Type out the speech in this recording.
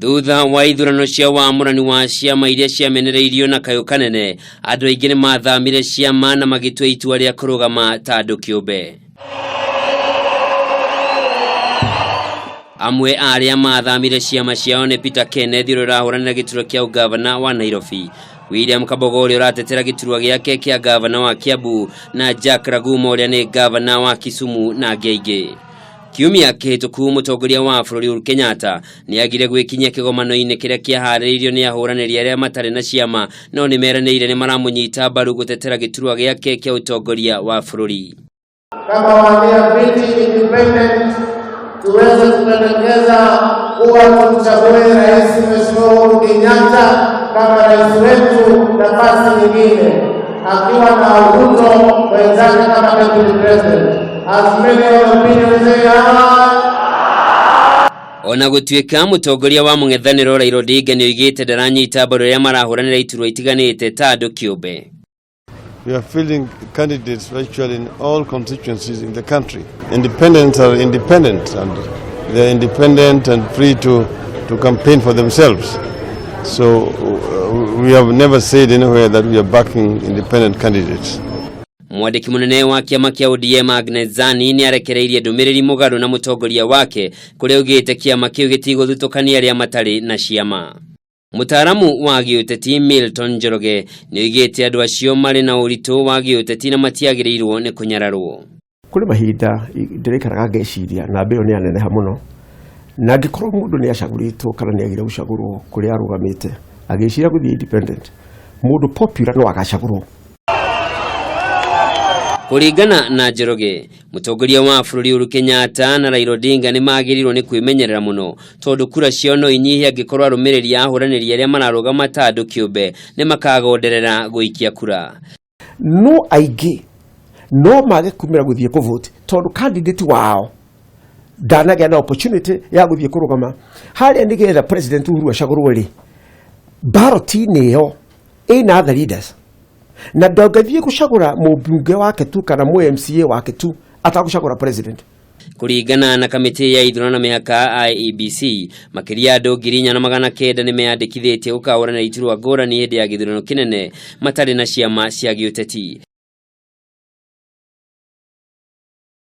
Thutha wa ithurano cia wamũrani wa ciama iria ciamenereirio na kayũ kanene, andũ aingĩ nĩ mathamire ciama na magĩtua itua rĩa kũrũgama ta andũ kĩũmbe. Amwe a arĩa mathamire ciama ciao nĩ Peter Kenneth ũrĩa ũrahũranĩra gĩturwa kĩa ũgavana wa Nairobi, William Kabogo ũrĩa ũratetera gĩturwa gĩake kĩa gavana wa Kiambu na Jack Raguma ũrĩa nĩ gavana wa Kisumu na angĩ aingĩ. Kiumia kĩhĩtũku mũtongoria wa bũrũri Uhuru Kenyatta nĩ agire gwĩkinyia kĩgomano-inĩ kĩrĩa kĩaharĩrĩirio nĩ ahũranĩri arĩa matarĩ na ciama no nĩ meranĩire nĩ maramũnyita mbaru gũtetera gĩturwa gĩake kĩa ũtongoria wa bũrũri. Kama wania viti independent tuweze kupendekeza kuwa tumchague Rais Mheshimiwa Uhuru Kenyatta kama rais wetu nafasi nyingine, akiwa na Ruto mwenzake kama deputy president. As many of opinions say aye. Ona gũtuĩka mũtongoria wa mũng'ethanĩro Raila Odinga nĩ oigĩte ndaranyita mbaru arĩa marahũranĩra iturwa itiganĩte ta andũ kĩũmbe. We are fielding candidates virtually in all constituencies in the country. Independents are independent and they are independent and free to campaign for themselves. So we have never said anywhere that we are backing independent candidates. Mwandĩki mũnene wa kĩama kĩa ODM Agnes Zani nĩ arekereirie ndũmĩrĩri mũgarũ na mũtongoria wake kũrĩa augĩte kĩama kĩu gĩtigũthutũkania arĩa matarĩ na ciama. Mũtaaramu wa gĩũteti Milton Njoroge nĩ oigĩte andũ acio marĩ na ũritũ wa gĩũteti na matiagĩrĩirwo nĩ kũnyararwo. Kũrĩ mahinda ndĩraikaraga ngeciria namba ĩyo nĩ yaneneha mũno, na angĩkorwo mũndũ nĩ acagũrĩtwo kana nĩ agire gũcagũrwo kũrĩa arũgamĩte agĩciria gũthiĩ independent, mũndũ popular no agacagũrwo. Kũringana na Njoroge, mũtongoria wa bũrũri Uhuru Kenyatta na Raila Odinga nĩ magĩrĩirwo nĩ kwĩmenyerera mũno tondũ kura ciao no inyihie angĩkorwo arũmĩrĩri a ahũranĩri arĩa mararũgama ta andũ kĩũmbe nĩ makagonderera gũikia kura. No aingĩ no mage kumĩra gũthiĩ kũvote tondũ candidate wao ndanagĩa na opportunity ya gũthiĩ kũrũgama harĩa nĩgetha President Uhuru acagũrwo rĩ, ballot-inĩ ĩyo ĩna other leaders na ndangĩthiĩ gũcagũra mũmbunge wake tu kana mũ MCA wake tu atagũcagũra president. Kũringana na kamĩtĩ ya ithurano na mĩhaka IEBC, makĩria andũ 4,900 nĩ meyandĩkithĩtie gũkahũrana iturwa ngũrani hĩndĩ ya gĩthurano kĩnene matarĩ na ciama cia gĩũteti.